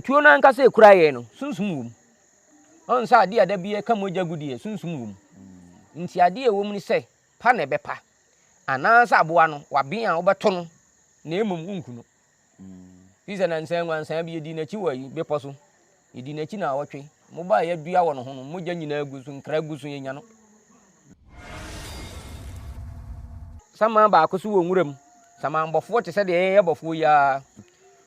Tuo no ankasa a ɛkura yɛn no, sunsum wɔ mu. Ɔn sɛ adeɛ a da biara ɛka mogya gu deɛ, sunsum wɔ mu. Nti adeɛ a ɛwɔ mu ne sɛ, pa na ɛbɛpa. Anaasɛ aboa no, waben a wobɛto no, na mmom wonku no. Fi sɛ nansa nwansaa bi yɛdii n'akyi wɔ ayi bepɔ so. Yɛdii n'akyi naawɔtwe. Mmoba a yɛadua wɔ ne ho no, mogya nyinaa gu so, nkra gu so, yɛnya no. Saman baako so wɔ nwura mu. Samanbɔfoɔ te sɛ deɛ yɛyɛ bɔfoɔ yi ara.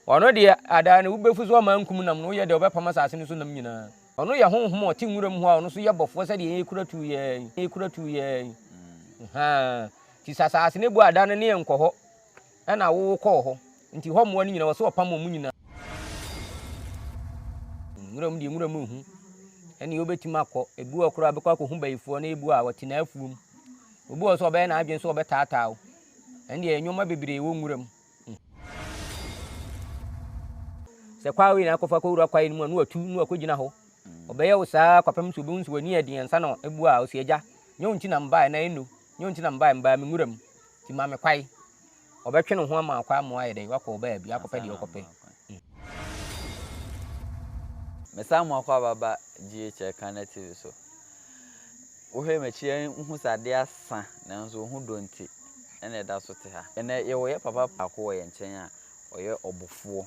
Ɔno deɛ, adaa ne wo bɛfu so ama nkum nam no, woyɛ deɛ ɔbɛpam asase no so nam nyinaa. Ɔno yɛ honhom a ɔte nwura mu hɔ a ɔno nso yɛ bɔfoɔ sɛdeɛ yɛkura tuo yi ara yi. Yɛkura tuo yi ara yi. Haa. Nti sɛ asase no bu ada no ne yɛnkɔ hɔ, ɛna wo wokɔɔ hɔ. Nti hɔ mmoa no nyinaa, wɔsɛ wɔpam wɔn nyinaa. Nwura mu deɛ nwura mu ehu. Ɛne wobɛtumi akɔ. Ebi wɔ koraa bɛkɔ akɔhu bayifoɔ na ebi a wɔte n'afuom. Obi wɔ sɛ ɔbɛyɛ n'adwene sɛ ɔbɛtaataa wo. Ɛne deɛ nneɛma bebree wɔ nwura mu. Sɛ kwae wei na akɔfa akɔwura kwae no mu a, na watu na wakɔgyina hɔ. Ɔbɛyɛ wo saa kɔpem sɛ obehu sɛ w'ani yɛ den ansa na ebu a ɔsi agya. Nyɛ wo nti na mebaeɛ na ɛnno. Nyɛ wo nti na mebaeɛ, mebaa me nwura mu. Nti ma me kwae. Ɔbɛtwe ne ho ama akɔ ama wayɛ dɛn, wakɔ wo baabi akɔpɛ deɛ ɔkɔpɛ. Mesan mu akɔ aba ba GHL Kanna TV so. Wohwɛ m'akyi a wohu sɛ adeɛ asa nanso wo ho dɔ nti na ɛda so te ha. Ɛnnɛ yɛwɔ yɛn papa baako wɔ yɛn nkyɛn a ɔyɛ ɔbofoɔ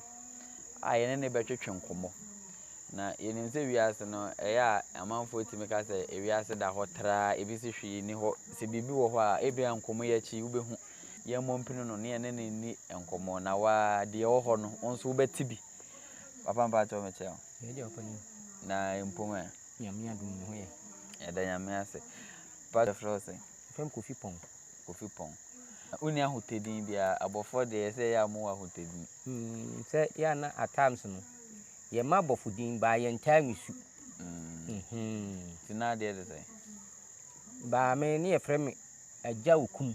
a yɛne no bɛtwetwe nkɔmmɔ. Na yɛnim sɛ wiase no ɛyɛ a amanfoɔ tumi ka sɛ ewiase da hɔ traa, ebi se hwee nni hɔ. Sɛ biribi wɔ hɔ a ebia nkɔmmɔ yi akyi wobɛhu. Yɛmmɔ mpini no na yɛne no nni nkɔmmɔ na wo ara deɛ ɛwɔ hɔ no wo nso wobɛte bi. Papa mpakyɛw mekyia wo. Yɛgya wo panin. Na mpom ɛ? Nyame adom me ho yɛ. Yɛda Nyame ase. Pa yɛfrɛ wo sɛn? Yɛfrɛ me Kofi Pɔn. Kofi Pɔn. Wonni ahotɛdin biara? Abɔfoɔ deɛ yɛsɛ ɛyɛ a mowɔ ahotɛdin. Mm, sɛ yɛ a na at times no, yɛma abɔfo din, baa yɛntaa nwisu. Mm. Nti na adeɛ te sɛn? Baa me ne yɛfrɛ me Agya Okum.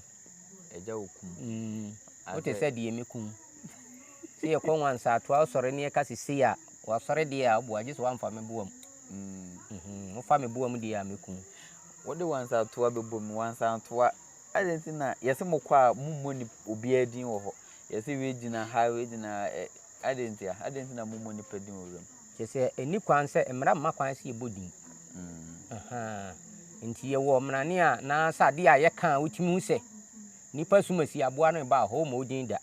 Agya Okum. Mm. Wote sɛ deɛ mɛkum. Sɛ yɛkɔ nwansaatoa wosɔre ne yɛka sɛ sei a, wasɔre deɛ a woboa gye sɛ woamfa me boa mu. Mm. Wofa me boa mu deɛ a mɛkum. Wode wansaatoa bɛbɔ mu, wansaatoa. Adɛn nti na yɛse mokɔ a mommɔ nip obiara din wɔ hɔ? Yɛse wei gyina ha, wei gyina ha, ɛ adɛn ntia? Adɛn nti na mommɔ nipa din wɔ wuram? Kyerɛ sɛ ɛnni kwan sɛ, mmara mma kwan sɛ yɛbɔ din. Ahaa. Nti yɛwɔ mmarane a na sɛ adeɛ a yɛka a wotumi hu sɛ nipa sum asi aboa no reba a, hɔ mmɔ wo din da.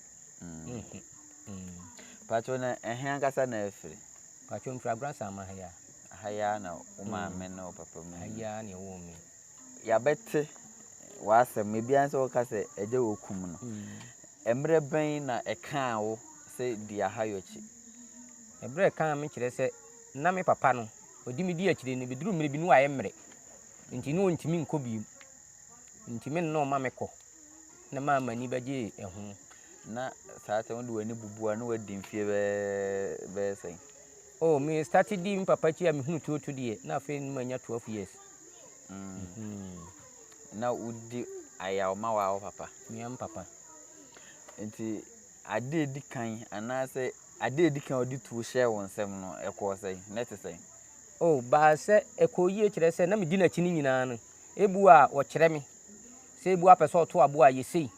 Pakyɛw na ɛhe ankasa na afiri? Pakyɛw mfiri Agorɔ-Asaama ha yi ara. Ha yi ara na wo maame ne wo papa mu? Ha yi ara na yɛwoo me. Yɛabɛte w'asɛm, ebiara ne sɛ woka sɛ agya wɔ kum no. Mmerɛ bɛn na ɛkaa wo sɛ di ahayɔ akyi? Ɛberɛ a ɛkaa me kyerɛ sɛ na me papa no, ɔdi me di akyire no, ɛbɛduru mmerɛ bi no wayɛ mmerɛ, nti na ɔntumi nkɔ bio. Nti me ne no ɔma mekɔ, na maa m'ani bɛgyee ɛho. Na saa sɛ wode w'ani bubu a na wadi mfeɛ bɛyɛ bɛyɛ sɛn? Oh, me starte dii me papa akyi a mehunu tuoto deɛ, na afei no manya 12 years. Na wodi ayaw ma wo papa? Mea me papa. Nti ade a edi kan anaasɛ ade a edi kan a ɔde tuo hyɛɛ wo nsam no, ɛkɔɔ sɛn? Na ɛte sɛn? Oh, baa sɛ ɛkɔɔ yie kyerɛ sɛ na medi n'akyi no nyinaa no, ebu a wɔkyerɛ me sɛ ebu apɛ sɛ ɔto aboa a yɛ sei,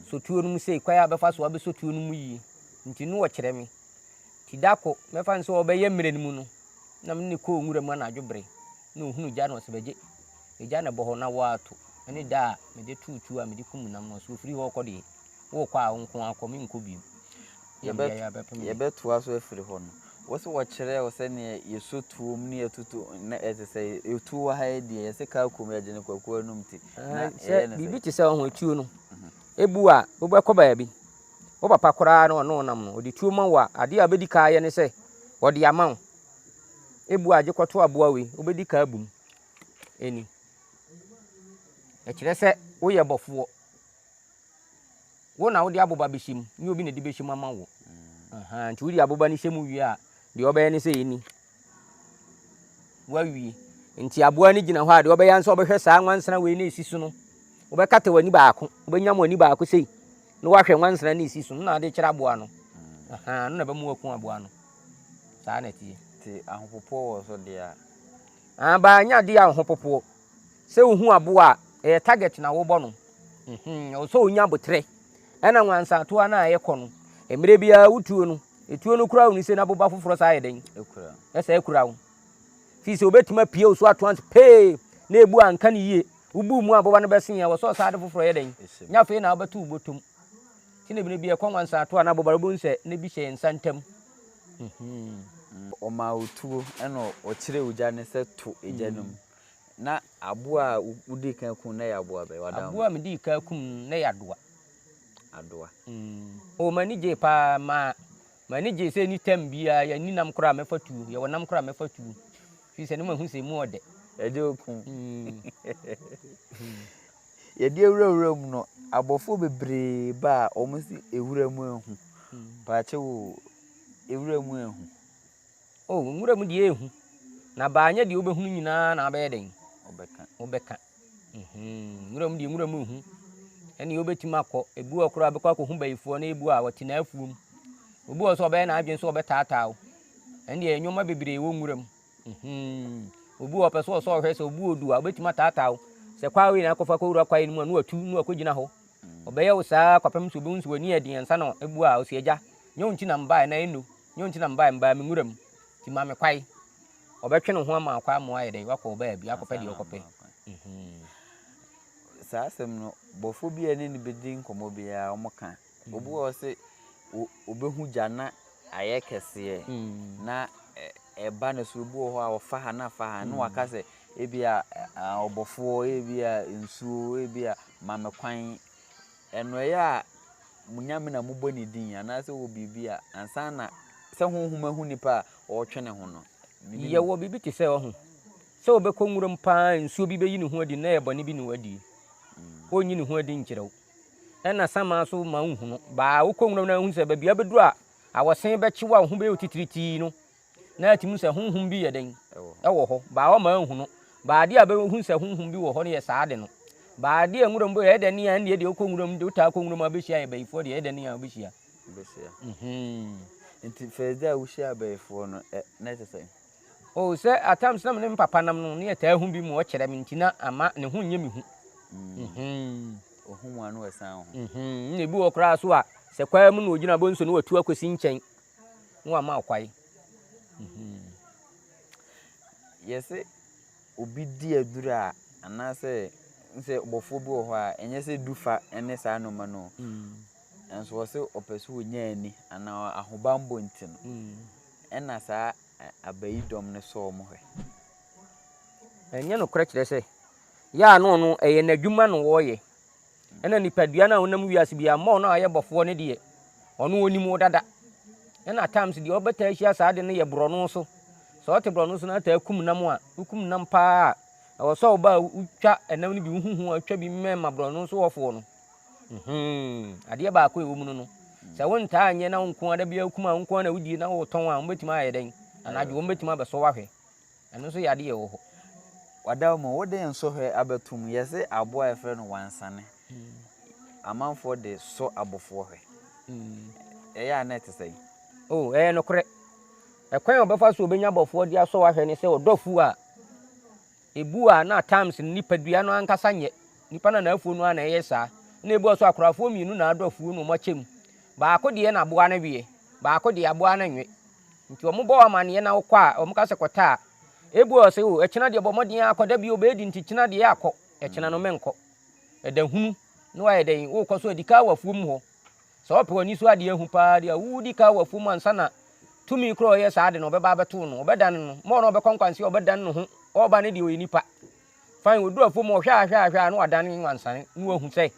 sɔ tuo no mu sei, kwan a bɛfa so abɛsɔ tuo no mu yie. Nti no wɔkyerɛ me. Nti da ko, mɛfa no sɛ ɔbɛyɛ mmerɛ no mu no, na me ne no kɔɔ nwura mu anadwo bere. Na ohunu gya na ɔse bɛgye egya na ɛbɔ hɔ na woato ɛne da a mede too tuo a mede kum nam no ɔse ofiri hɔ rekɔ deɛ worekɔ a wo nko ara kɔ menkɔ bio na mede ayɛ abɛpem deɛ. Yɛbɛtoa so afiri hɔ no, wo se wɔkyerɛɛ wo sɛdeɛ yɛsɔ tuo mu ne yɛtoto na ɛte sɛ etuo wɔ ha yi deɛ yɛse kaa kuom yɛgye no kwaku anum ti na yɛyɛ no sɛ. Biribi te sɛ ɔho tuo no ebu a wobɛkɔ baabi wo papa koraa na ɔne wo nam no ɔde tuo ma wo a adeɛ a wobɛdi kan ayɛ ne sɛ ɔde ama wo Ebu a gye kɔto aboa wei, wobɛdi ka abu mu. Ɛni. Ɛkyerɛ sɛ woyɛ bɔfoɔ. Wo na wode aboba bɛhyɛ mu, nyɛ obi na ɛde bɛhyɛ mu ama wo. Nti wode aboba no hyɛ mu wie a, deɛ ɔbɛyɛ ne sɛ ɛni. Wawie. Nti aboa no gyina hɔ a, deɛ ɔbɛyɛ nso ɔbɛhwɛ saa nwansena wei na ɛsi so no. Wobɛkata w'ani baako, wobɛnyam w'ani baako sei, na woahwɛ nwansena no ɛsi so no na ade kyerɛ aboa no. No na ɛbɛma waku aboa no. Saa na ɛteɛ. Nti ahopopoɔ wɔ so deɛ a. Ah baa nyɛ adeɛ a ahopopoɔ. Sɛ wohu aboa a, ɛyɛ target na wobɔ no. Mhm, ɛwɔ sɛ wonya aboterɛ. Ɛna nwansatoa no a ɛkɔ no, mmerɛ biara wotuo no, Etuo no kura wo no sei na boba foforɔ saa yɛ dɛn? Ɛsɛ kura wo. Fii sɛ obetumi apue wo so ato ansa pee na ebu anka no yie. Wobu mu a boba no bɛsen a, wɔsɛ ɔsaa ade foforɔ yɛ dɛn? Nyɛ afei na wobɛto wo bɔtɔm. Nti na ebile bi ɛkɔ nwansa ato a na boba no wobɛhu sɛ na bi hyɛ yɛn nsa ntam. Ɔmaa wo tuo ɛna ɔkyerɛɛ wo gya no sɛ to egya no mu. Na aboa a wodii kan kum no na ɛyɛ aboa bɛn? W'adaama. Aboa a medii kan kum no na ɛyɛ adowa. Adowa. Oh, m'ani gyee paa maa m'ani gyee sɛ any time biara yɛnni nam koraa a mɛfa tuo, yɛwɔ nam koraa a mɛfa tuo. Firi sɛ na mahu sɛ emu ɔdɛ. Ɛgye okum. Yɛde awura wura mu no, abɔfoɔ bebree ba a wɔn si ewura mu ehu. Paakyɛw o, ewura mu ehu. Oh, nwura mu deɛ ehu. Na baa nyɛ deɛ wobɛhunu nyinaa na wabɛyɛ dɛn? Wobɛka. Wobɛka. Mhm. Nwura mu deɛ nwura mu ehu. Ɛne wobɛtumi akɔ. Ebi wɔ koraa bɛkɔ akɔhu bayifoɔ na ebi a wɔte n'afuom. Obi wɔ sɛ ɔbɛyɛ n'adwene sɛ ɔbɛtaataa wo. Ɛne deɛ nneɛma bebree wɔ nwura mu. Mhm. Obi wɔ ɔpɛ sɛ ɔsɔ ɔhwɛ sɛ obi wɔ du a wobɛtumi ataataa wo. Sɛ kwae wei na akɔfa akɔwura kwae no mu a na watu na wakɔgyina hɔ. Ɔbɛyɛ wo saa kɔpem sɛ obehu sɛ w'ani yɛ den ansa na ebu a ɔsi agya. Nyɛ wo nti na mebaeɛ na ɛnno. Nyɛ wo nti na mebaeɛ, mebaa me nwura mu, nti ma me kwae. Ɔbɛtwe ne ho ama wo kwae ama woayɛ dɛn? Woakɔ wo baabi akɔpɛ deɛ wokɔpɛ. Saa asɛm no, bɔfoɔ bi a ɛne no bɛdi nkɔmmɔ biara, wɔka. Obi wɔ hɔ sɛ ɔbɛhu gya na ayɛ kɛseɛ na ɛba ne so. Obi wɔ hɔ a ɔfa ha na afa ha na waka sɛ ebia ɔbɔfoɔ, ebia nsuo, ebia ma me kwan. Ɛno ɛyɛ a mo nyame na mobɔ ne din anaasɛ wɔ biribi a ansa na sɛ honhom ahu nipa a ɔretwe ne ho no. Yɛwɔ biribi te sɛ ɔho sɛ wobɛkɔ nwuram paa nsuo bi bɛyi ne ho adi na ɛyɛ bɔne bi na wadi. Ɔnyi ne ho adi nkyerɛ wo. Ɛna samaa so ma wonhu no. Baa wokɔ nwuram na wohu sɛ baabi abɛduru a awɔsen bɛkye wo a wo ho bɛyɛ wo titiritii no na atumi sɛ honhom bi yɛ dɛn? Ɛwɔ hɔ. Baa ɔma anhu no. Baa adeɛ a bɛhu sɛ honhom bi wɔ hɔ no yɛ saa ade no. Baa adeɛ a nwuram bɔ ɛyɛ dɛn a ɛndeɛ deɛ wokɔ nwuram deɛ wotaa kɔ nwuram a wobɛhyia yɛ bayifoɔ deɛ ɛyɛ dɛn a wobɛhyia. Wobɛhyia. Mhm. Nti first day a wohyia abayifoɔ no ɛ na ɛte sɛn? Oh sɛ at times na me ne me papa nam no ne yɛtaa hu bi mu ɔkyerɛ me nti na ama ne ho nyɛ me hu. Mhm. Ohu mu a na wasan wo ho. Mhm. Na ebi wɔ koraa so a sɛ kwaa mu na ogyina bonso na watu akɔsi nkyɛn. na wama wo kwae. Yɛse obi di aduru a anaasɛ sɛ ɔbɔfoɔ bi wɔ hɔ a ɛnyɛ sɛ du fa ne saa nnoɔma no nanso wɔse ɔpɛ sɛ ɔnya ani anaa ahobanbɔ nti no ɛna saa abayidɔm no sɔ wɔn hwɛ. Ɛnyɛ nokorɛ kyerɛ sɛ yɛ a na ɔno ɛyɛ n'adwuma na ɔreyɛ. Ɛna nipadua no a wonam wiase biara mmɔɔ no a ɔyɛ bɔfoɔ no deɛ, ɔno ɔnim wo dada. Ɛna times deɛ ɔbɛtaa ahyia saa ade no yɛ borɔno so. Sɛ ɔte borɔno so na ataa kum nam a, wokum nam paa a, ɛwɔ sɛ ɔba a wotwa ɛnam no bi, wohuhu a wotwa bi mmɛn ma borɔno so hɔfoɔ no. Mhm. Adeɛ baako a ɛwɔ mu no no, sɛ wontaa nyɛ na wo nko ara da biara wokum a wo nko ara na wodie na wotɔn a, wɔbɛtumi ayɛ dɛn? Anadwo wɔbɛtumi abɛsɔ wo ahwɛ. Ɛno nso yɛ adeɛ a ɛwɔ hɔ. Wadaworoma, wode nsɔhwɛ abɛto mu. Yɛse aboa a yɛfrɛ no wansane, amanfoɔ de sɔ abofoɔ hwɛ. Ɛyɛ a na ɛte sɛn? Oh, ɛyɛ nokorɛ. Ɛkwan a ɔbɛfa so ɔbɛnya abɔfoɔ de asɔ wo ahwɛ ne sɛ ɔdɔ afuo a, ɛbu a na at times no nipadua no ankasa nyɛ. Nipa no a n'afuo no ara na ɛyɛ saa. Ɛna ebi wɔ so akorafoɔ mmienu na adɔ afuo na wɔakyɛ mu. Baako deɛ na aboa no weɛ, baako deɛ aboa no nwe. Nti wɔbɔ wo amaneɛ na wokɔ a, wɔka sɛ kɔtɛ a, ebi wɔ hɔ sɛ o, ɛkyena deɛ bɔ mmɔden ara kɔ, da bi obɛɛdi nti kyena deɛ akɔ, ɛkyena no menkɔ. Ɛda hunu na wayɛ dɛn, wokɔ so adi ka wɔ afuom hɔ. Sɛ wopɛ w'ani so adeɛ ahu paa deɛ a, wodi ka wɔ afuom ansa na tumi korɔ a ɔyɛ saa ade no ɔbɛba abɛto no, ɔbɛdane no, mɔɔ na ɔbɛkɔ nkwanseɛ a ɔbɛdane ne ho, ɔreba no deɛ ɔyɛ nipa. Fine, ɔduru afuom hɔ, ɔhwɛ a hwɛ a hwɛ a na wadane wansane na wahu sɛ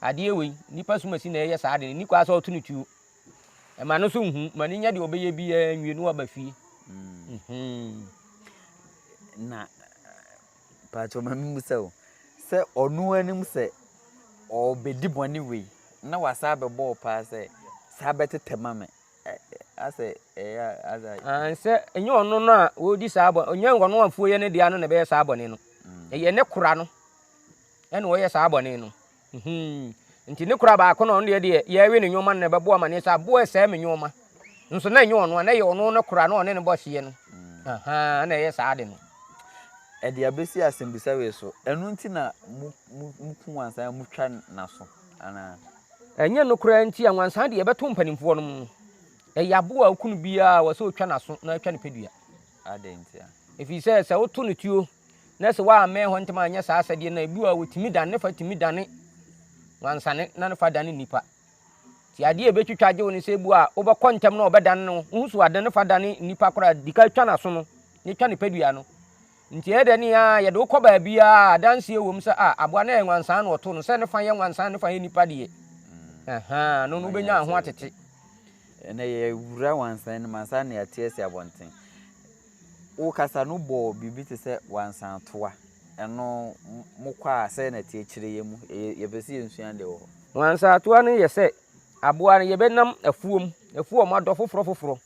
adeɛ wei, nipa sumasi na ɛyɛ saa ade no, nni kwaa sɛ ɔto no tuo. Ɛma no nso nhu, ma no nya deɛ ɔbɛyɛ biara nwie na waba fie. Mm. Na paatwa ma memmisa o, sɛ ɔno anim sɛ ɔrebɛdi bɔne wei na wasa abɛbɔ wo paa sɛ saa bɛtetɛ ma me asɛ ɛyɛ asɛ. Sɛ ɛnyɛ ɔno no a ɔredi saa bɔne, ɛnyɛ ɔno a afuo yɛ ne dea no na ɛbɛyɛ saa bɔne no. Ɛyɛ ne kora no ɛna ɔyɛ saa bɔne no. Mhmm. Nti ne kora baako na ɔno deɛ deɛ yɛwe ne nnoɔma no na ɛbɛbɔ amaneɛ sɛ aboa ɛsɛe me nnoɔma. Nso na ɛnyɛ ɔno a, na ɛyɛ ɔno ne kora na ɔne no bɔ hyeɛ no. Ahaa, na ɛyɛ saa ade no. Ɛde abɛsi asɛmbisa wei so, ɛno nti na mo mo moku nwansan a motwa n'aso anaa? Ɛnyɛ no koraa nti a, nwansan deɛ ɛbɛto mpanimfoɔ nom no. Ɛyɛ aboa a woku no biara a, wɔ sɛ wotwa n'aso na atwa ne padua. Adɛn ntia? Ɛfiri sɛ, sɛ woto no tuo na sɛ woammɛn hɔ ntɛm anyɛ saa asɛdeɛ no a, ebi wɔ hɔ a wɔtumi dane, ne fa tumi dane wansane na ne fa dane nnipa. Nti adeɛ a ɛbɛtwitwa agye wo ne sɛ ebi wɔ a wobɛkɔ ntɛm na ɔbɛdane no, wohu so ade ne fa dane nnipa koraa, di ka twa n'aso no na twa ne padua no. Nti ɛyɛ dɛ ne a yɛde wo kɔ baabiara a adanseɛ wɔ mu sɛ a aboa no yɛ nwansaa na ɔto no, sɛ ne fa yɛ nwansaa ne fa yɛ nnipa deɛ, ɛhaa, no no wobɛnya ho atete. Ɛnɛ yɛwura wansan no mu ansa na yɛate asi abɔnten. Wokasa no bɔɔ biribi te sɛ wansantoa. Ɛno mokɔ a sɛn na ɛteɛ kyerɛ yɛn mu? Yɛpɛ sɛ yɛnsua adeɛ wɔ hɔ. Wansantoa no yɛ sɛ aboa no yɛbɛnam afuom, afuo a wɔadɔ foforɔ foforɔ.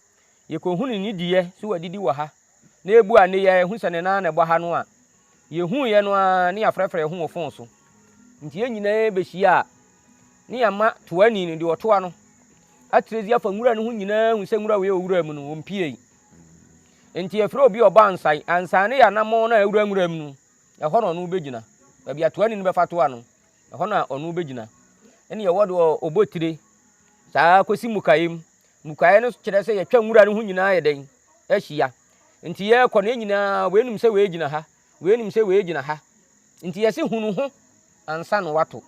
Yɛkɔhu ne nnidiiɛ sɛ wadidi wɔ ha na ebu a nnɛ yi ara yɛhu sɛ ne nan na ɛbɔ ha no a, yɛhuiɛ no ara ne yɛafrɛfrɛ yɛn ho wɔ fon so. Nti yɛn nyinaa bɛhyia a, ne yɛama toani no, deɛ ɔtoa no, atrɛzi afa nwura no ho nyinaa hu sɛ nwura wei a ɔwura mu no, ɔmpiei. Nti yɛfrɛ obi a ɔbɔ ansae, ansae no yɛ anammɔn no a ɛwura nwura mu no, ɛhɔ na ɔno bɛgyina. Baabi a toani no bɛfa toa no, ɛhɔ na ɔno bɛgyina. Ɛne yɛwɔ deɛ ɔbɔ tire, saa kɔsi mukaeɛ mu. Mukaeɛ no kyerɛ sɛ yɛtwa nwura no ho nyinaa yɛ dɛn? Ahyia. Nti yɛrekɔ no, yɛn nyinaa, wei nim sɛ wei gyina ha, wei nim sɛ wei gyina ha. Nti yɛse hunu ho ansa na wato.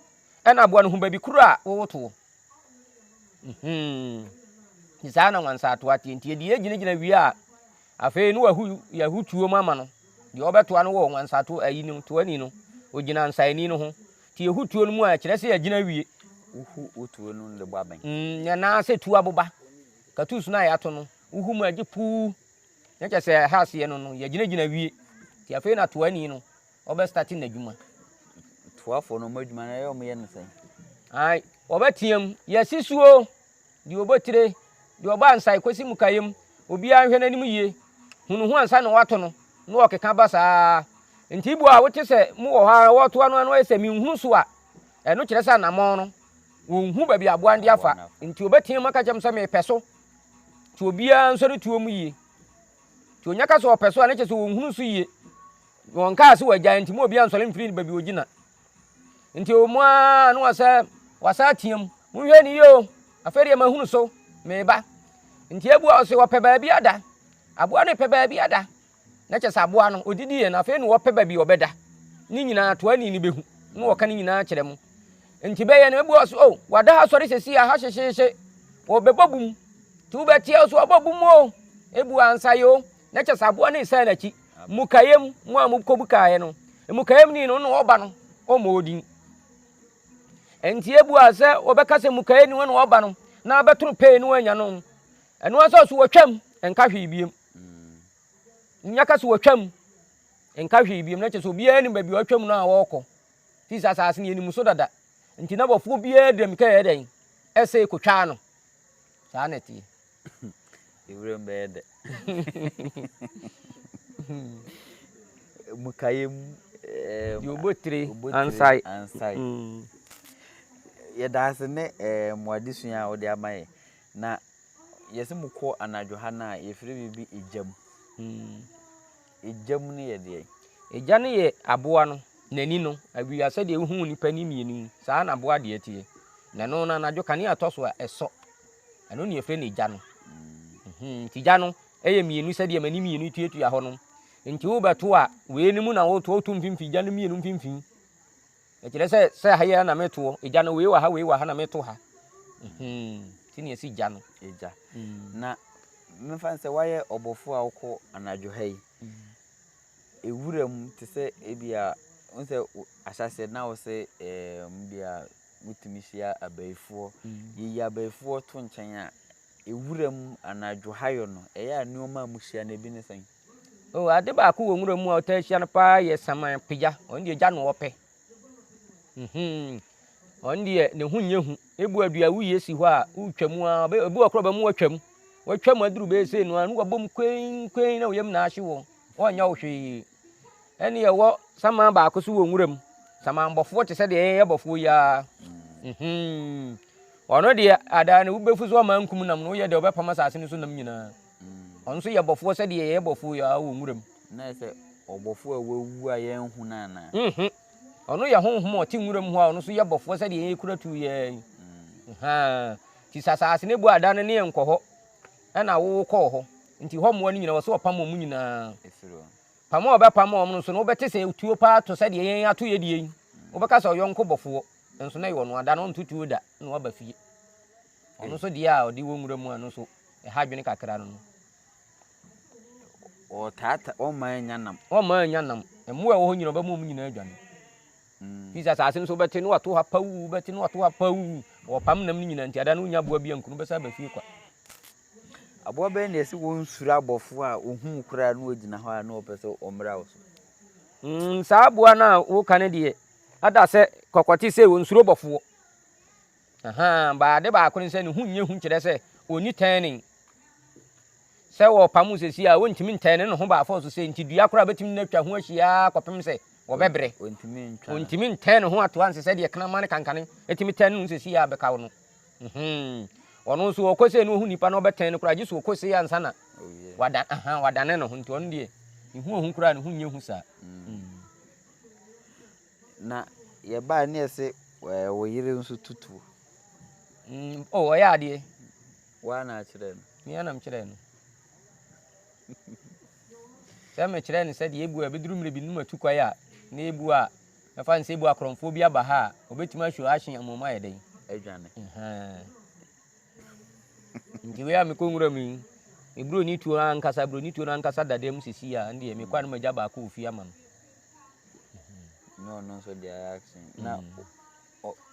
Ɛna aboa no hu baabi koro a wowotoɔ. Mhm. Nti saa na nwansaatoa teɛ. Nti yɛde yɛgyinagyina wie a, afei no wahu yɛahu tuo mu ama no. Deɛ ɔbɛtoa no wɔ nwansato ayi no, toani no, ogyina nsaani no ho. Nti yɛhu tuo no mu a, ɛkyerɛ sɛ yɛagyina awie. Wohu wo tuo no de bɔ abɛn. Mm, anaasɛ tuo aboba. Katus no a yɛato no, wohu mu a ɛgye puu. Na kyerɛ sɛ ɛha aseɛ no no, yɛgyinagyina awie. Nti afei na toani no, ɔbɛstate n'adwuma. Toafoɔ no, wɔn adwuma no, ɛyɛ wɔn yɛ no sɛn? Ae, wɔbɛteam, yɛasi suo, deɛ ɔbɔ tire, deɛ ɔbɔ ansae kɔsi mukaeɛ obiara nhwɛ n'anim yie, hu ne ho ansa na wato no, na ɔkeka ba saa. Nti ibu a wote sɛ mo wɔ hɔ ara wɔto ano ano ayɛ sɛ menhunu so a, ɛno kyerɛ sɛ anammɔn no, wɔnhu baabi aboa no de afa. Nti ɔbɛteam aka kyerɛ m sɛ mepɛ so. Nti obiara nsɔre tuo mu yie. Nti onya ka sɛ ɔpɛ so a, ne kyerɛ sɛ wɔnhunu so yie. Wɔnkaa sɛ wɔagyae nti mo obiara nsɔre mfiri baabi ɔgyina. Nti ɔwɔ mu ara na wɔsɛ wɔasa ateam, monhwɛ ne yie o, afei deɛ mahunu so, meba. Nti ebua ɔse ɔpɛ baabi ada, aboa no pɛ baabi ada. Na kyɛ sɛ aboa no, ɔdidiiɛ no, afei na ɔpɛ baabi ɔbɛda. Ne nyinaa toani no bɛhu, na ɔka ne nyinaa kyerɛ mo. Nti bɛyɛ no, ebua ɔse, o, wada ha sɔre sɛsi a, ha hyehyeehye, wɔbɛbɔ bum. Nti wobɛteɛ so ɔbɔ bum o, ebua ansa yɛ o. Na kyɛ sɛ aboa no resan n'akyi. Mmukaeɛ mu a mokɔbukaeɛ no, mmukaeɛ mu ni no na ɔba no, ɔmmɔ odin. Enti ebua sɛ wɔbɛka sɛ mmukaeɛ ni hɔ na ɔba no, na abɛto no pɛɛ no anya no. Ɛno ara sɛ ɔso wɔtwam, nka hwee biem. Nya ka sɛ wɔtwam, nka hwee biem. Na kyɛ sɛ obiara nim baabi a ɔtwam no a ɔrekɔ. Firi sɛ asase no yɛnim so dada. Nti na bɔfoɔ biara di mmirika yɛ dɛn? Ɛsɛ kɔtwaa no. Saa na ɛteɛ. Ewuram bɛyɛ dɛ. Mukaeɛ mu. Deɛ ɔbɔ tire ansae. Ansae. Yɛda ase ne mo adesua a wode ama yɛ. Na yɛsɛ mokɔ anadwo ha no a yɛfrɛ biribi egya mu. Egya mu no yɛ deɛn? Egya no yɛ aboa no n'ani no, awia sɛdeɛ wohu nipa ani mmienu yi, saa na aboa deɛ teɛ. Na ɛno no anadwo kanea tɔ so a ɛsɔ. Ɛno ne yɛfrɛ no egya no. Nti gya no yɛ mmienu sɛdeɛ m'ani mmienu tuatua hɔ no. Nti wobɛto a, wei no mu na woto, woto mfimfini, gya no mmienu mfimfini. Ɛkyerɛ sɛ sɛ ha yi ara na metoɔ, egya no wei wɔ ha, wei wɔ ha na meto ha. Nti ne yɛsi gya no. Egya. Na memfa no sɛ woayɛ ɔbɔfoɔ a wokɔ anadwo ha yi, ewura mu te sɛ ebia, wohu sɛ ahyɛaseɛ na wo se ɛɛm bia wotumi hyia abayifoɔ. Yɛyi abayifoɔ to nkyɛn a, ewura mu anadwo hayɔ no, ɛyɛ a nneɛma a mohyia no ebi ne sɛn? Oh, ade baako wɔ nwura mu a ɔtaa hyia no paa yɛ saman pagya. Ɔno deɛ gya na ɔpɛ. Mhm. Ɔno deɛ ne ho nyɛ hu. Ebu adua woyie si hɔ a, wotwa mu a, ebi wɔ korɔ bɛmu watwa mu. Watwa mu aduru bɛyɛ sei no a, na wabɔ mu kwen kwen na oyam na ahye wɔ. Ɔnyɛ wo hwee. Ɛne ɛwɔ saman baako so wɔ nwura mu. Saman bɔfoɔ te sɛ deɛ yɛyɛ bɔfoɔ yi ara. Mhm. Ɔno deɛ adaa no wobɛfu so ɔma nkum nam no woyɛ deɛ ɔbɛpam asase no so nam nyinaa. Ɔno nso yɛ bɔfoɔ sɛdeɛ yɛyɛ bɔfoɔ yi ara wɔ nwura mu. Na yɛ sɛ ɔbɔfoɔ a wawu a yɛnhu no anaa? Mhm. Ɔno yɛ honhom a ɔte nwura mu hɔ a ɔno nso yɛ bɔfoɔ sɛdeɛ yɛn kura tuo yi ara yi. Nti sɛ asase no bu ada no ne yɛnkɔ hɔ. Ɛna wo wokɔɔ hɔ. Nti hɔ mmoa no nyinaa, wɔse wɔpam wɔn nyinaa. Pam a wɔbɛpam wɔn no nso no, wobɛte sɛ tuo paa to sɛdeɛ yɛn ato yɛ deɛ yi. Wobɛka sɛ ɔyɔnko bɔfoɔ, nso na ɛyɛ ɔno ada no ɔnto tuo da na waba fie. Ɔno nso deɛ a ɔde wɔ nwura mu a no nso ɛha adwene kakra no no. Ɔtaata, ɔmma ɛnya nam. Ɔmma ɛnya nam. Mmoa a ɛwɔ hɔ nyinaa ɔbɛma wɔn nyinaa adwane. Firi sɛ asase no so wobɛte na wato ha pawuu, wobɛte na wato ha pawuu. Wɔpam nam no nyinaa nti ada no wonya aboa bi anku no wobɛsan aba fie kwa. Aboa bɛn na ɛsɛ wɔnsuro abɔfoɔ a ɔhu wo koraa na ɔgyina hɔ a na ɔpɛ sɛ ɔmmra wo so? Saa aboa no a woka no deɛ, ada sɛ kɔkɔte sɛ ɔnsuro bɔfoɔ. Ahaa, but ade baako ne sɛ ne ho nyɛ hu kyerɛ sɛ ɔnni turning. Sɛ wɔpam wo sɛsi a, wontumi ntɛne ne ho baafɔɔ so sɛ nti dua koraa bɛtumi no atwa ho ahyia ara kɔpem sɛ wɔbɛbrɛ. Ɔntumi ntɛn ne ho atoa nse sɛdeɛ kraman ne kankane tumi tɛn ne ho sɛsi a bɛka wo no. Mhm. Ɔno nso ɔkɔ sei na ɔhu nipa na ɔbɛtɛn no koraa gye so ɔkɔ sei ansa na wada, aha, wadane ne ho nti ɔno deɛ ne ho ɔhu koraa ne ho nyɛ hu saa. Mm. Na yɛbae ne yɛse wo yere nso tutuo. Mm, oh, ɔyɛ adeɛ. Woa na akyerɛɛ no? Me ara na mekyerɛɛ no. Sɛ mekyerɛɛ no sɛ deɛ ebu a ɛbɛduru mmerɛ bi no matu kwae a, na ebu a mɛfa no sɛ ebu akorɔmfoɔ bi aba ha a, ɔbɛtumi ahwɛ ahye ama wɔn ayɛ dɛn? Adwane. Nti wei a mekɔ nwura mu yi, me buroni tuo ankasa, buroni tuo no ankasa dada mu sisi a, ɛndeɛ mekɔ a na magya baako wɔ fie ama no. Na ɔno nso deɛ ayɛ action. Na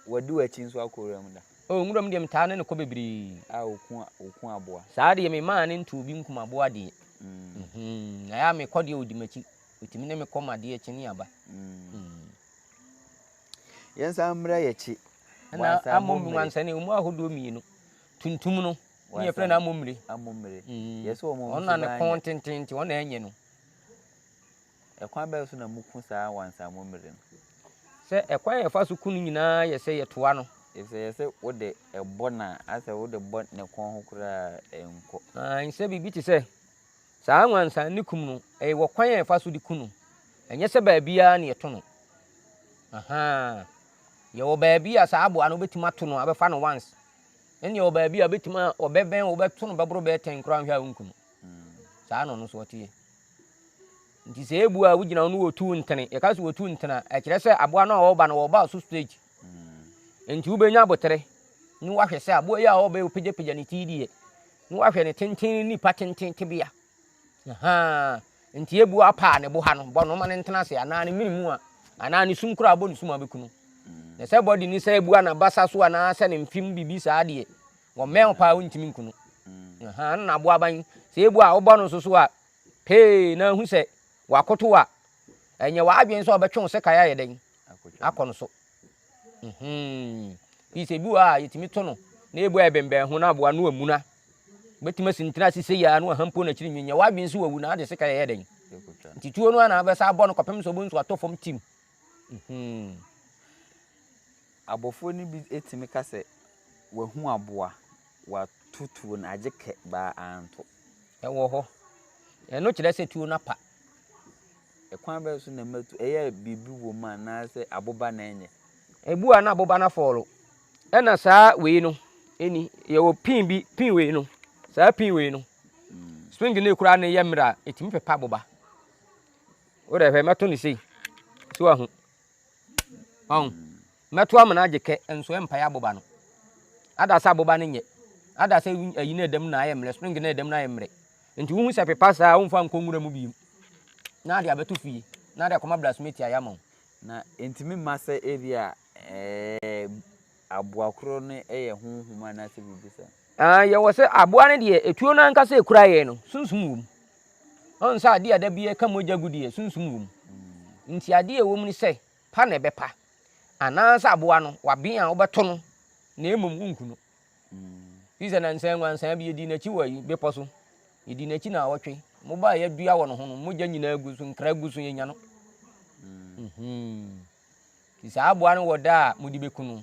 Wadi w'akyi nso akɔ wuram da? Oh, nwuram deɛ metaa ne no kɔ bebree. A oku oku aboa. Saa deɛ memaa ne ntoo bi nkum aboa deɛ. Mm. Ɛyɛ a mekɔ deɛ ɔdi m'akyi. Ɔtumi ne me kɔ ma adeɛ kye ne aba. Mm. Yɛnsan mmra yɛkyi. Ɛna amommire. Wansane ɔmu ahodoɔ mmienu. Tuntum no, ne yɛfrɛ no amommire. Amommire. Mm. Yɛsɛ wɔn Ɔno na ne kɔn tenten nti ɔno na ɛnyɛ no. Ɛkwan bɛn so na muku saa wansammɔmmire no? Sɛ ɛkwan a yɛfa so ku no nyinaa yɛ sɛ yɛtoa no. Efisɛ ɛyɛ sɛ wode bɔ no a, asɛ wode bɔ ne kɔn ho koraa a, ɛnkɔ. Aane, sɛ biribi te sɛ saa nwansan ne kum no, ɛyɛ wɔ kwan a yɛfa so de ku no. Ɛnyɛ sɛ baabiara na yɛto no. Ahaa. Yɛwɔ baabi a saa aboa no wobɛtumi ato no abɛfa no once. Ɛnna yɛwɔ baabi a wobɛtumi a ɔbɛbɛn wo, wobɛto no bɛboro bɛyɛ tɛn koraa nhwɛ a wonku no. Saa na ɔno nso ɔteɛ. Nti sɛ ebu a wogyina hɔ no wɔtu ntene. Yɛka sɛ wɔtu ntene a, ɛkyerɛ sɛ aboa no a ɔreba no wɔreba so straight. Nti wobɛnya abotere na wahwɛ sɛ aboa yi a ɔreba yi ɔpagyapagya ne ti yi deɛ, na wahwɛ ne tenten ne nipa tenten tebea. Ahaa. Nti ebu apa a ne bo ha no, bɔ no ma no ntena ase anaa ne mene mu a, anaa ne sum koraa bɔ ne sum a bɛku no. Na sɛ bɔde ni sɛ ebu a n'abasa so anaa sɛ ne mfe mu biribi saa deɛ, wɔmmɛn wo paa wontumi nku no. Ahaa, ɛna aboaban, sɛ ebu a wobɔ no nso so a, Pee na hu sɛ wakotow a, ɛnyɛ w'adwene sɛ ɔbɛtwe wo sekan ayɛ dɛn? Akɔ no so. Mhm. Fii sɛ ebi wɔ a yɛtumi to no na ebu a ɛbɛnbɛn ho na aboa no amuna. Bɛtumi asi ntena ase sei a na waha mpo n'akyiri nwi. Nyɛ w'adwene sɛ wawu na ade sekan ɛyɛ dɛn? Nti tuo no a na abɛsa abɔ no kɔpem sɛ ɔbɛhu sɛ watɔ fam tim. Mhm. Abɔfoɔ no bi tumi ka sɛ wahu aboa, wato tuo no agye kɛ baa anto. Ɛwɔ hɔ. Ɛno kyerɛ sɛ tuo no apa. Ɛkwan bɛn so na ɛma tu? Ɛyɛ a biribi wɔ mu anaasɛ aboba na ɛnyɛ? Ebu a na aboba no afɔɔlo. Ɛna saa wei no ɛni. Yɛwɔ pin bi, pin wei no. Saa pin wei no, spring no ekura no yɛ mmerɛ a, ɛtumi pepa aboba. Wo dɛ hwɛ, mɛto no sei. So wahu? Ɔn, mɛto amena agye kɛ, nso ɛmpae aboba no. Ada sɛ aboba no nyɛ. Ada sɛ ayi no ɛda mu na ayɛ mmerɛ, spring no ɛda mu na ayɛ mmerɛ. Nti wohu sɛ pepa saa a, womfa nkɔ nwura mu bio. Na ade abɛto fie, na ade akɔma blacksmith ayɛ ama wo. Na ɛntumi mma sɛ ebia ɛɛ aboa korɔ no yɛ honhom anaasɛ biribi saa. Ah, yɛwɔ sɛ aboa no deɛ, etuo no ankasa ekura yɛn no, sunsum wɔ mu. Ɔn sɛ adeɛ a da biara ɛka mogya gu deɛ, sunsum wɔ mu. Nti adeɛ a ɛwɔ mu ne sɛ, pa na ɛbɛpa. Anaasɛ aboa no, waben a wobɛto no, na mmom wonku no. Fi sɛ nansa nwansaa bi yɛdii n'akyi wɔ ayi, bepɔ so. Yɛdii n'akyi naawɔtwe. Moba a yɛadua wɔ ne ho no, mogya nyinaa gu so, nkra gu so, yɛnya no. Mhm. Nti saa aboa no wɔ da a mode bɛku no.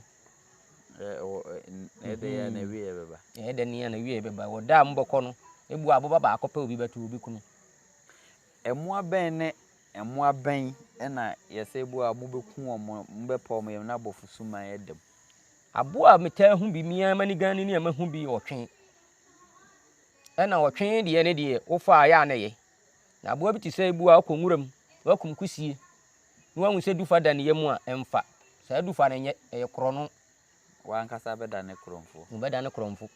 Ɛyɛ dɛ a na awieɛ bɛba. Ɛyɛ dɛ nea na awieɛ bɛba. Wɔ da a mobɛkɔ no, ebu aboba baako pɛ obi bɛto obi ku no. Mmoa bɛn ne mmoa bɛn na yɛsɛ ebu a mobɛku wɔn, mobɛpa wɔn yam na abɔfo suman ada mu? Aboa a metaa hu bi, me ara m'ani gan ne a mahu bi yɛ ɔtwe. Ɛna ɔtwe deɛ ne deɛ wofa a ɛyɛ a na ɛyɛ. Na aboa bi te sɛ ebu a ɔkɔ nwura mu, wakum kusie, na wahu sɛ dufa da ne yam a, ɛmfa. Saa dufa no nyɛ, ɛyɛ korɔno. W'ankasa bɛdane korɔmfoɔ. Wobɛdane korɔmfo.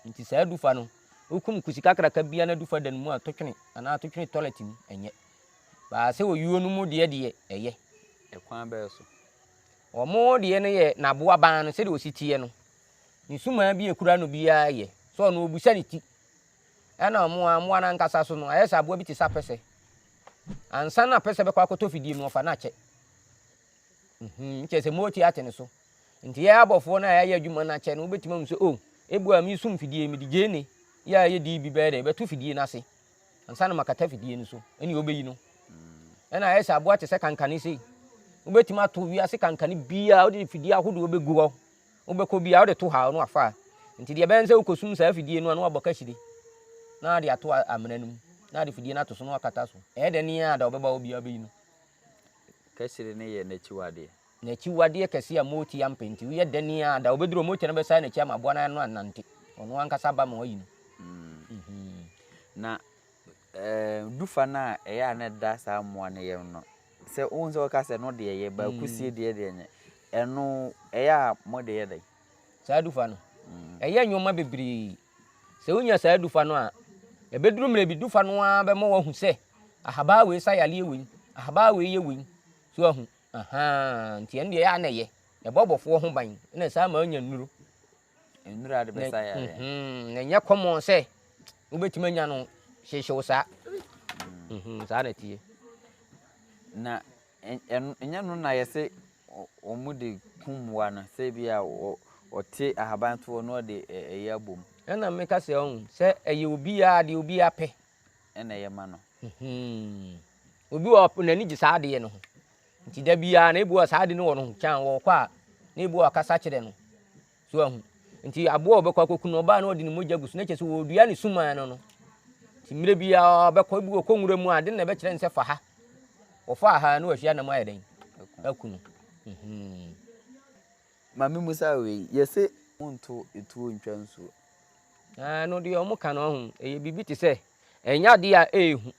Nti saa dufa no, wokum kusi kakraka biara na dufa da ne mu a, to twene anaa to twene tɔlɛt mu, ɛnyɛ. Baa sɛ oyuo no mu deɛ deɛ, ɛyɛ. Ɛkwan bɛn so? Wɔn deɛ no yɛ n'aboa ban no, sɛdeɛ ɔsi teɛ no. Ne sumaa bi a ɛkura no biara yɛ. Sɛ ɔno ɔbusa ne ti. Ɛna mmoa, mmoa no ankasa so no, ayɛ sɛ aboa bi te sɛ apɛsɛ. Ansa na apɛsɛ bɛkɔ akɔtɔ fidie mu no, ɔfa no akyɛ. Mhm, kyerɛ sɛ mooti ate ne so. Nti yɛ abɔfoɔ no a yɛayɛ adwuma no akyɛ no, wobɛtumi ahu sɛ, oh, ebu a mesum fidie, mede gyeene yɛ a yɛdi bi bɛyɛ dɛ, bɛto fidie no ase. Ansa na makata fidie no so, ɛne wobɛyi no. Ɛna ayɛ sɛ aboa te sɛ kankane sei. Wobɛtumi ato wiase kankane biara, wode fidie ahodoɔ bɛgu hɔ. Wobɛkɔ biara wode to ha no wafa a. Nti deɛ ɛbɛyɛ ne sɛ wokɔsum saa afidie no a na wabɔ kahyire na ade ato amena no mu na ade fidie no ato so na wakata so. Ɛyɛ dɛn ara a da ɔbɛba hɔ biara wobɛyi no. Kahyire no yɛ n'akyiwadeɛ. N'akyiwadeɛ kɛseɛ a mooti ampɛ nti woyɛ dɛn ara a da ɔbɛduru hɔ mooti no bɛsan n'akyi ama aboa no ano anante. Ɔno ankasa ba ma wayi no. Na dufa no a ɛyɛ a na ɛda saa mmoa no yam no, sɛ wohu sɛ wɔka sɛ ɛno deɛ ɛyɛ, but kusie deɛ deɛ ɛnyɛ. Ɛno, ɛyɛ a mode yɛ dɛn? Saa dufa no, ɛyɛ nneɛma bebree. Sɛ wonya saa dufa no a, ɛbɛduru mmerɛ bi, dufa no ara bɛma woahu sɛ ahabaa wei sa yareɛ wei, ahabaa wei yɛ wei. So ahu? Ahaa, nti ɛno deɛ ɛyɛ a na ɛyɛ. Ɛbɔ bɔfoɔ ho ban, ɛna ɛsan ma wonya nnuro. Nnuro a de bɛsa yareɛ. Na ɛnyɛ common sɛ wobɛtumi anya no hyehyew saa. Saa na ɛteɛ. Na ɛnyɛ no na yɛse wɔde kum mmoa no, sɛ ebi a wɔte ahaban to hɔ na wɔde ɛyi abom. Ɛna meka sɛ ɔhu sɛ ɛyɛ obiara deɛ obiara pɛ. Ɛna ɛyɛ ma no. Obi wɔ n'ani gye saa adeɛ no ho. Nti da biara na ebi wɔ saa ade no wɔ no ho kyɛn wɔkɔ a na ebi wɔ ɔkasa kyerɛ no. So ahu. Nti aboa a ɔbɛkɔ akɔku no ɔbaa na ɔde ne mogya gu so na kyerɛ sɛ wɔredua ne suman no no. Nti mmerɛ biara ɔbɛkɔ ebi wɔ kɔ nwura mu a ade na ɛbɛkyerɛ no sɛ fa ha. Wɔfaa ha na wɔahyia nam ayɛ dɛn? Aku no. Mhm. Maame Musa wei, yɛse monto etuo ntwa nsuo. Ɛno deɛ wɔn ka no ɔho, ɛyɛ biribi te sɛ ɛnyɛ adeɛ a ɛyɛ hu.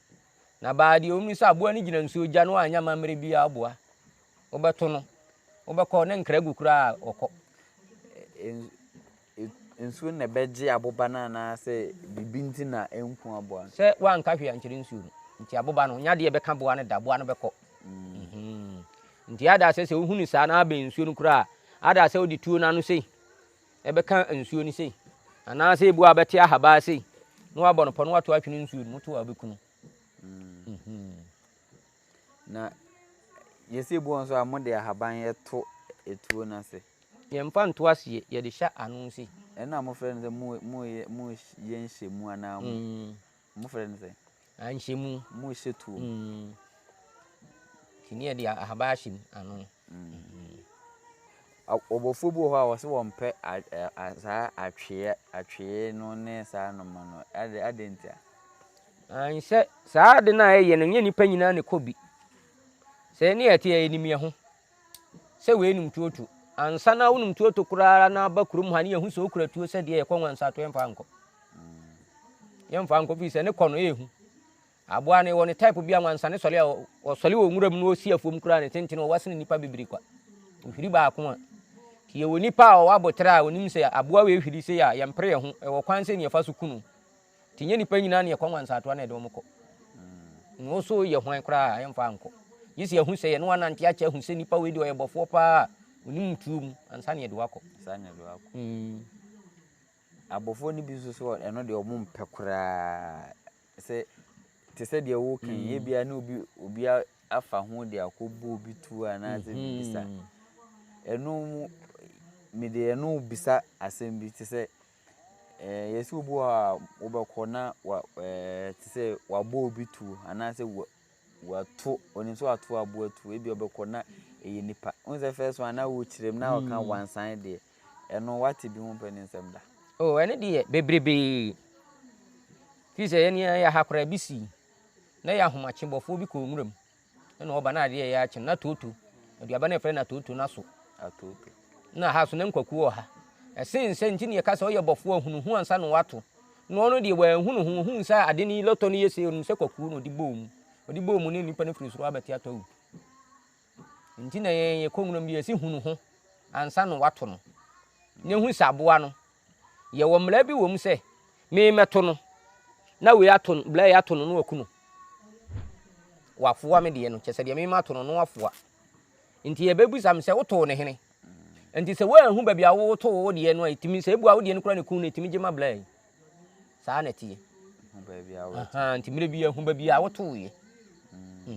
Na baa deɛ wɔn sɛ aboa no gyina nsuo gya no anyɛ amammerɛ biara aboa. Wobɛto no, wobɛkɔ ne nkra gu koraa a ɔkɔ. Nsuo na ɛbɛgye aboba no anaasɛ biribi nti na ɛnku aboa no? Sɛ woanka hwee ankyerɛ nsuo no, nti aboba no, nyɛ adeɛ a ɛbɛka aboa no da, aboa no bɛkɔ. Nti ada sɛ sɛ wohunu saa na abɛn nsuo no koraa a, ada sɛ wode tuo no ano sei ɛbɛka nsuo no sei, anaasɛ ebu a bɛte ahabaa sei, na wabɔ no pɔ na wato atwene nsuo no mu, to a wobɛku no. Na yɛsɛ ebu wɔn nso a mode ahaban to etuo no ase. Yɛmfa nto aseɛ, yɛde hyɛ ano sei. Ɛno na mofrɛ no sɛ mo moyɛ moyɛ nhyɛmu anaa mo mofrɛ no sɛ? Ah, nhyɛmu. Mohyɛ tuo mu. Nti ne yɛde ahaban ahyɛ mu ano. Ɔbɔfoɔ bi wɔ hɔ a wɔse wɔmpɛ saa atweɛ atwee no ne saa nnoɔma no adɛn ntia? Aane, sɛ saa ade no a ɛyɛ no, nyɛ nnipa nyinaa na ɛkɔ bi. Sɛ yɛne yɛte a, yɛnim yɛn ho sɛ wei nim tuo to. Ansa na wonim tuo to koraa na aba kurom ha ne yɛhu sɛ wokura tuo sɛ deɛ yɛkɔ nwansa to yɛmfa nkɔ. Yɛmfa nkɔ firi sɛ ne kɔ no ɛyɛ hu. Aboa no wɔ ne type bi a nwansa ne sɔle a ɔsɔle wɔ nwura mu na ɔsi afuom koraa ne tenten ɔwa sene nnipa bebree kwa. Ɔhwiri baako a. Nti yɛwɔ nipa a ɔwɔ aboterɛ a ɔnim sɛ aboa wei hwiri sei a yɛmpere yɛn ho ɛwɔ kwan sɛ ne yɛfa so ku no. Nti nyɛ nnipa nyinaa na yɛkɔ nwansatoa na yɛde wɔn kɔ. Na wo so yɛ hwan koraa a yɛmfa nkɔ. Gye sɛ yɛahu sɛ yɛne wo anante akyɛ ahu sɛ nipa wei deɛ ɔyɛ bɔfoɔ paa a ɔnim tuo mu ansa na yɛde wo akɔ. Ansa na yɛde wo akɔ. Abɔfoɔ no bi nso so ɛno deɛ wɔn mpɛ koraa sɛ te sɛ deɛ woka yi ebia ne obi obi afa ho de akɔbɔ obi tuo anaasɛ biribi saa. Ɛno mede ɛno bisa asɛm bi te sɛ Ɛɛ yɛse obi wɔ hɔ a wobɛkɔ na wa ɛɛ te sɛ wabɔ obi tuo anaasɛ wa wato onim sɛ wato aboa tuo ebi ɔbɛkɔ na ɛyɛ nipa. Wohu sɛ first one na wokyerɛ mu na ɔka wansan deɛ ɛno wate bi ho pɛ ne nsɛm da. Oh ɛno deɛ bebrebee. Firi sɛ yɛn yɛ ha koraa bi sii na yɛ ahomakye bɔfoɔ bi kɔɔ nwura mu. Ɛna ɔba na adeɛ yɛ akye no na tooto aduaba no yɛfrɛ no atooto no aso. Atooto. Na ha so na nkwakuo wɔ ha. Ɛsen sɛ nti ne yɛka sɛ ɔyɛ bɔfoɔ a hunu hu ansa na wato. Na ɔno deɛ wanhu ne ho, ɔhuu sɛ ade no yi lɔtɔ no yɛ sei, ɔnim sɛ kwakuo na ɔde bɔɔ mu. Ɔde bɔɔ mu ne nipa no firi soro abɛte atɔ awu. Nti na yɛn yɛkɔ nwuram deɛ yɛsi hu ne ho ansa na wato no. Na ehu sɛ aboa no, yɛwɔ mmara bi wɔ mu sɛ me mɛto no na wei ato no, bla yi ato no na waku no. Wafoa me deɛ no, kyɛ sɛ deɛ me mato no no wafoa. Nti yɛbɛbisa me sɛ wotoo ne hene? Nti sɛ woanhu baabi a wotoo wo deɛ no a, ɛtumi sɛ ebua wo deɛ no kora ne kun no ɛtumi gye ma bla yi. Saa na ɛteɛ. Nti mmerɛ bi ahu baabi a wotooeɛ.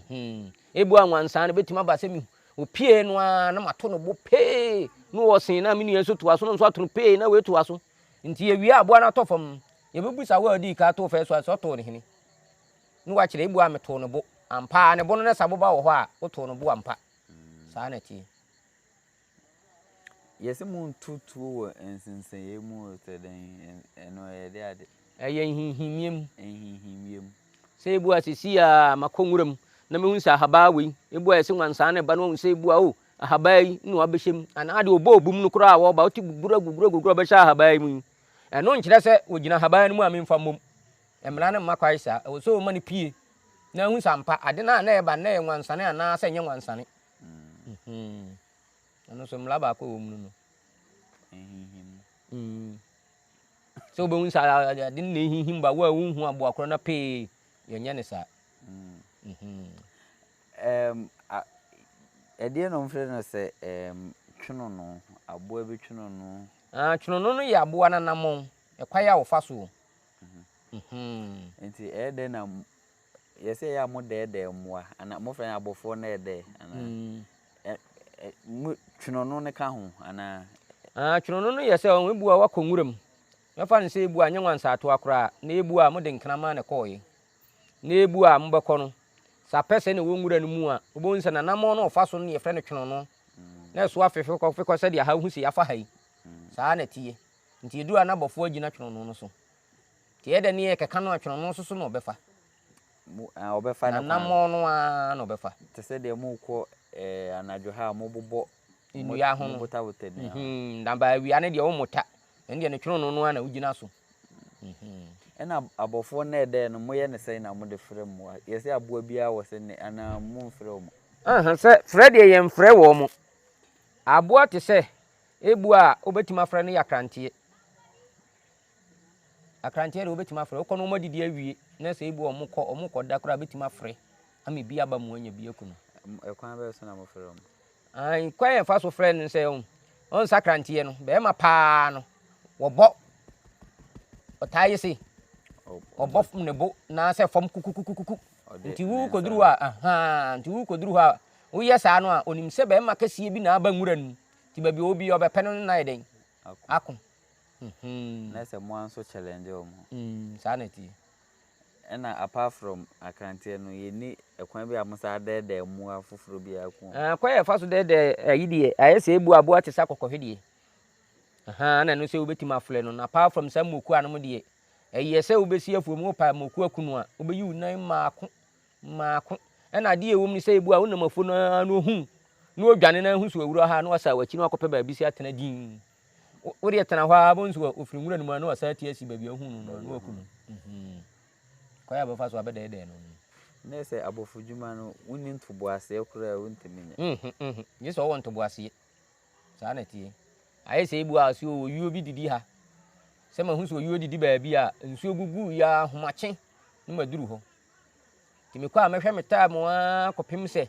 Mm. Ebua nwansaa no bɛtumi aba sɛ mehu opie no ara na mato no bo pee na ɔsen na me nua nso toa so na nso ato no pee na wei toa so. Nti yɛwie aboa no atɔ fam no, yɛbɛbisa wo a ɔdii ka too fɛ so a sɛ ɔtoo ne hene. Na wakyerɛ ebua metoo no bo ampa ara ne bo no na sɛ aboba wɔ hɔ a wotoo no bo ampa. Saa na ɛteɛ. Yɛse monto tuo wɔ nsensɛnee mu o sɛ dɛn ɛno ɛyɛ de ade. Ɛyɛ nhinhimie mu. Nhinhimie mu. Sɛ ebu a sisi a makɔ nwura mu na mehu sɛ ahabaa wei ebu a yɛse nwansaa na ɛba no wahu sɛ ebu a o ahabaa yi na wabɛhyɛ mu anaa deɛ ɔbɔ obum no koraa a wɔba wote gugura gugura gugura ɔbɛhyɛ ahabaa yi mu yi ɛno nkyerɛ sɛ wɔgyina ahabaa no mu a memfa mmom. Mmara no mma kwan saa. Ɛwɔ sɛ wɔma no pue na ahu sɛ ampa ade no a na ɛreba no na ɛyɛ nwansane anaasɛ ɛnyɛ nwansane. Ɛno nso mmara baako a ɛwɔ mu no no. Sɛ wobɛhu sɛ ade no na ɛhinhim ba wo a wonhu aboa korɔ no pee, yɛnyɛ no saa. Ɛdeɛ na wɔfrɛ no sɛ twonono, aboa bi twonono. Twonono no yɛ aboa no anammɔn, ɛkwan a ɔfa soɔ. Nti ɛyɛ dɛn na yɛsɛ ɛyɛ a mo dɛɛdɛɛ mmoa anaa mo frɛ no abɔfoɔ no ɛdɛɛ anaa mo twonono no ka ho anaa. Ah, twonono no yɛ sɛ ɔho ebu a wakɔ nwura mu. Mɛfa no sɛ ebu a nyɛ nwansaatoa koraa na ebu a mode nkraman na ɛkɔɔye. Na ebu a mobɛkɔ no, sɛ apɛ sɛ na ɛwɔ nwura no mu a, wobɛhu sɛ n'anammɔn no ɔfa so no na yɛfrɛ no twonono. Na ɛso afefekɔ fekɔ sɛdeɛ ha wohu sɛ yɛafa ha yi. Saa na ɛteɛ. Nti ɛduru a na abɔfoɔ agyina twonono no so. Nti ɛyɛ dɛ ne yɛkɛka no a twonono nso so na ɔbɛfa. Mo, ah, ɔbɛfa ne kwan. N'anammɔn no ara na ɔbɛfa. Te sɛ deɛ morekɔ eh, anadwo ha a mobobɔ nnua ho no. Mobotabota nnua ho. Mm, na ba awia no deɛ wommota. Ɛno deɛ ne twonono no ara na wogyina so. Mm-hmm. Ɛna abɔfoɔ no ɛdɛɛ no moyɛ no sɛn na mode frɛ mmoa? Yɛsɛ aboa biara wɔ sɛ ne anaa momfrɛ wɔn? Aha, sɛ frɛ deɛ yɛmfrɛ wɔn. Aboa te sɛ ebu a wobɛtumi afrɛ no yɛ akranteɛ. Akranteɛ deɛ wobɛtumi afrɛ. Wokɔ no wɔn adidi awie na sɛ ebi wɔn kɔ wɔn kɔ da koraa bɛtumi afrɛ ama ebi aba mu anya bi aku no. Ɛkwan bɛyɛ so na mofrɛ wɔn? Ayi kwan yɛn fa so frɛ no sɛ wɔn wɔn nsa akranteɛ no bɛrima paa no wɔbɔ ɔtaa yɛ sei ɔbɔ ne bo na sɛ fam kukukukuku nti wo kɔduru hɔ a ahaa nti wo kɔduru hɔ a woyɛ saa no a onim sɛ bɛrima kɛseɛ bi na aba nwura no mu nti baabi a obi ɔbɛpɛ no na yɛ dɛn ako. Na sɛ moa nso challenge wɔn ho. Mm, saa na ɛteɛ. Ɛna apart from akranteɛ no, yɛnni ɛkwan bi a mo saa dɛɛdɛɛ mmoa foforɔ bi a ɛko wɔn. Ah, kwan a yɛfa so dɛɛdɛɛ ayi deɛ, ayɛ sɛ ebu aboa te sɛ akɔkɔhwedeɛ. Ahaa, na ɛno sɛ wobɛtumi aflɛ no. Na apart from saa mmoku anom deɛ, ɛyɛ sɛ wobɛsi afuo mu, wopɛ mmoku aku no a, wobɛyi wo nan mmaako mmaako. Ɛna adeɛ a ɛwɔ mu ne sɛ ebu a wonam afuo no ara na ohu na odwane na ahu so awura ha na wasa w'akyi na wakɔpɛ baabi si atena dinn. Wo deɛ tena hɔ ara bɛhu sɛ ɔfiri nwura no mu a na wasan ati asi baabi a wohu no no na waku no. Kwan a bɛfa so abɛdɛɛdɛɛ no no. Ne sɛ abɔfodwuma no wonni ntoboaseɛ koraa a wontumi nyɛ. Gye sɛ ɔwɔ ntoboaseɛ. Saa na ɛteɛ. Ayɛ sɛ ebu a sɛ owuo bi didi ha. Sɛ mahu sɛ owuo didi baabi a nsuo gugu yɛ ahomakye na maduru hɔ. Nti mekɔ a mɛhwɛ me time ara kɔpem sɛ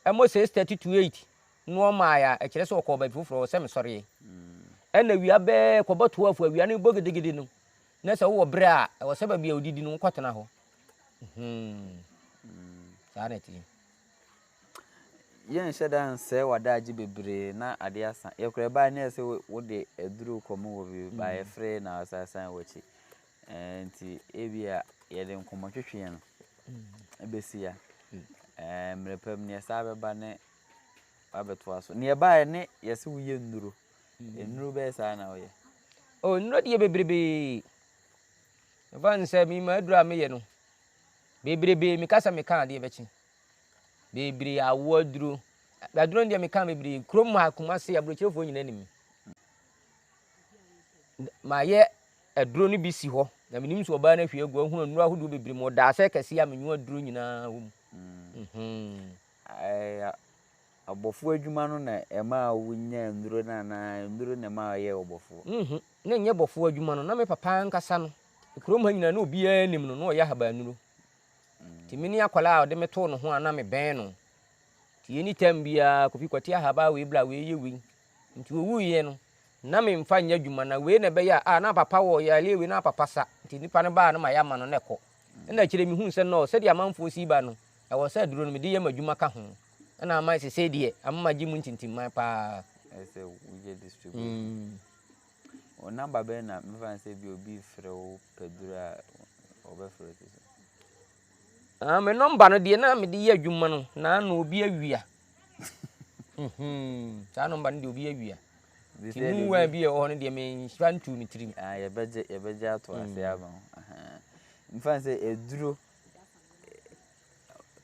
ɛmmɔ 6:30 to 8 na ɔmmaeɛ a, ɛkyerɛ sɛ ɔkɔɔ baabi foforɔ, ɛwɔ sɛ mesɔreɛ. Ɛna awia bɛɛ kɔbɔ 12 awia no bɔ gidigidi no, na sɛ wowɔ berɛ a, ɛwɔ sɛ baabi a wodidi no wokɔtena hɔ. Hmm. Saa na ɛteɛ. Yɛnhyɛ da nsɛe w'adagye bebree na adeɛ asa. Yɛkora ɛbaeɛ na ɛsɛ wode aduro kɔm wɔ biribi, ba yɛfrɛ na wasan w'akyi. Ɛɛ nti ebia yɛde nkɔmmɔtwetweɛ no bɛsi ha. Ɛɛ mmerɛ pa mu no yɛsan bɛba ne wabɛtoa so. Neɛ ɛbaeɛ ne yɛse woyɛ nnuro. Nnuro bɛyɛ saa na woyɛ? Oh, nnuro deɛ bebrebee. Mfa no sɛ me m'aduro a meyɛ no, bebrebee meka sɛ meka adeɛ bɛkye. Bebree awoɔ aduro. Aduro no deɛ meka bebree. Kurom ha Kumasi aburokyerefoɔ nyinaa nim me. Mayɛ. Aduro no bi si hɔ, na menim sɛ ɔbaa no ahwie agu, ahunu nnuro ahodoɔ bebree mu, ɔdaa sɛ kɛseɛ a menwoa aduro nyinaa wɔ mu. Mm. Abɔfoɔ adwuma no na ɛmaa wonyaa nnuro no anaa nnuro na ɛmaa woyɛɛ ɔbɔfoɔ? Mm-hmm. Na ɛnyɛ bɔfoɔ adwuma no, na me papa ankasa no, kurom ha nyinaa na obiara nim no, na ɔyɛ ahabannuro. Nti me ne akwadaa a ɔde me too ne ho a na mebɛn no. Nti any time biara, Kofi kɔte ahabaa wei bla, wei yɛ wei. Nti ɔwuiɛ no, na memfa nyɛ adwuma, na wei na ɛbɛyɛ a, ah, na papa wɔ yareɛ wei, na papa sa. Nti nipa no baa no ma yɛama no na ɛkɔ. Ɛna akyire mehuu sɛ nɔɔ, sɛdeɛ amanfoɔ si ba no, ɛwɔ sɛ aduro no mede yɛ m'adwuma ka ho. Ɛna ama sesei deɛ, ama magye mu ntintimman paa. Ɛsɛ sɛ woyɛ distribution. Wo number bɛn na mefa no sɛ bi obi frɛ wo pɛ duro a ɔbɛfrɛ wo sisi? Ah, me nɔmba no deɛ na mede yɛ adwuma no, na ano obi awia. Mhm, saa nɔmba no deɛ obi awia. Nti mu wa bi a ɛwɔ hɔ no deɛ menhyira ntuu me tirim. Ah, yɛbɛgye yɛbɛgye ato ase mm. ama wo. Mfa sɛ aduro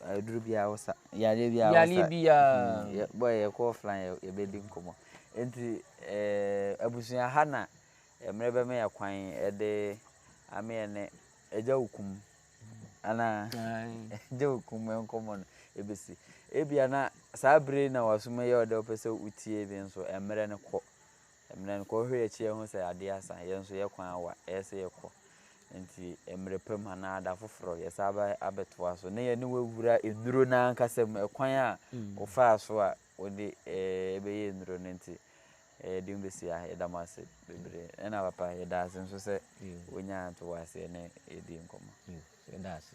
aduro biara wo sa yareɛ biara wo sa. Yareɛ biara. Hmm, bɔ yɛkɔ offline yɛbɛdi nkɔmmɔ. Nti eh, abusua ha na mmerɛ bɛma yɛ kwan ɛde ama yɛ ne agya okum anaa agya okum nkɔmmɔ no ɛbɛsi. Ebia na saa bere yi na w'asom yɛ ɔdɛ wopɛ sɛ wotie bi nso mmerɛ no kɔ. Mmerɛ no kɔ wohwɛ akyi ɛho sɛ adeɛ asa yɛn nso yɛ kwan awa ɛyɛ sɛ yɛkɔ. Nti mmerɛ pa mu anaa da foforɔ yɛsan ba abɛtoa so na yɛne wo awura nnuro no ankasa mu ɛkwan a wofaa so a wode ɛbɛyɛ nnuro no nti yɛde mu bɛsi ha yɛda mo ase bebree ɛna papa yɛda ase nso sɛ wonyaa nto wɔ aseɛ ne yɛdi nkɔmmɔ. Yɛda ase.